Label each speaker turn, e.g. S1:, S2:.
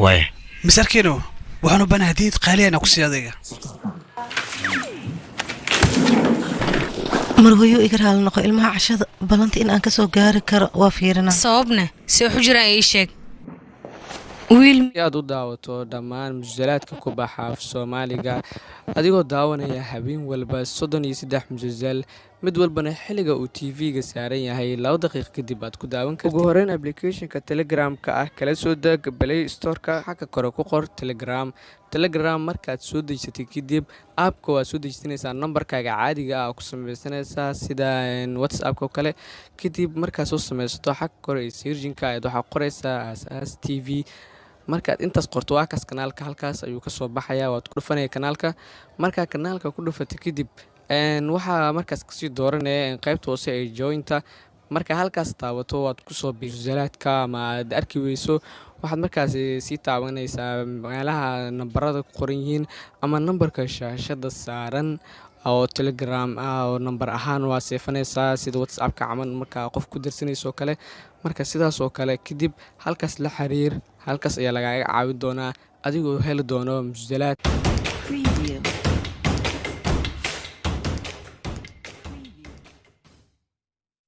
S1: Waaya.
S2: Misarkiino waxaan u baahnaa hadiyad qaali ah inaan ku siiyo adiga.
S3: Marwayo, iga raali noqo, ilmaha cashada ballanta in aan kasoo gaari karo waa fiirina.
S4: Sababna see waxu jiraan, ii sheeg wiil.
S5: Si aad u daawato dhammaan musalsalaadka ku baxa af Soomaaliga, adigoo daawanaya habeen walba 33 musalsal, mid walbana xilliga uu TV-ga saaran yahay 2 daqiiq kadib aad ku daawan kartid. Ugu horeyn, applicationka Telegramka ah kala soo deg Play Storeka. Xagga kore ku qor Telegram. Telegram markaad soo dejisatay kadib, appka waad soo dejisanaysaa, nambarkaaga caadiga ah ku sameysanaysaa sida WhatsAppka oo kale. Kadib markaad soo sameysato, xagga kore ee searchinka ayaad waxaa qoraysaa Aasaas TV. Markaad intaas qorto, waa kaas kanaalka, halkaas ayuu kasoo baxayaa. Waad ku dhufanaya kanaalka. Markaa kanaalka ku dhufatay kadib, waxaa markaas kasii dooranaya qaybta hoose ee jointa. Marka halkaas taabato, waad kusoo bimusalaadka ama aad arki weyso, waxaad markaas sii taabanaysaa meelaha nambarada ku qoran yihiin ama nambarka shaashada saaran oo Telegram ah, oo nambar ahaan waa seefanaysaa sida WhatsAppka camal markaa qof ku dirsanayso oo kale. Marka sidaas oo kale kadib halkaas la xiriir, halkaas ayaa lagaaga caawin doonaa adigoo heli doono musalaad.
S6: Preview.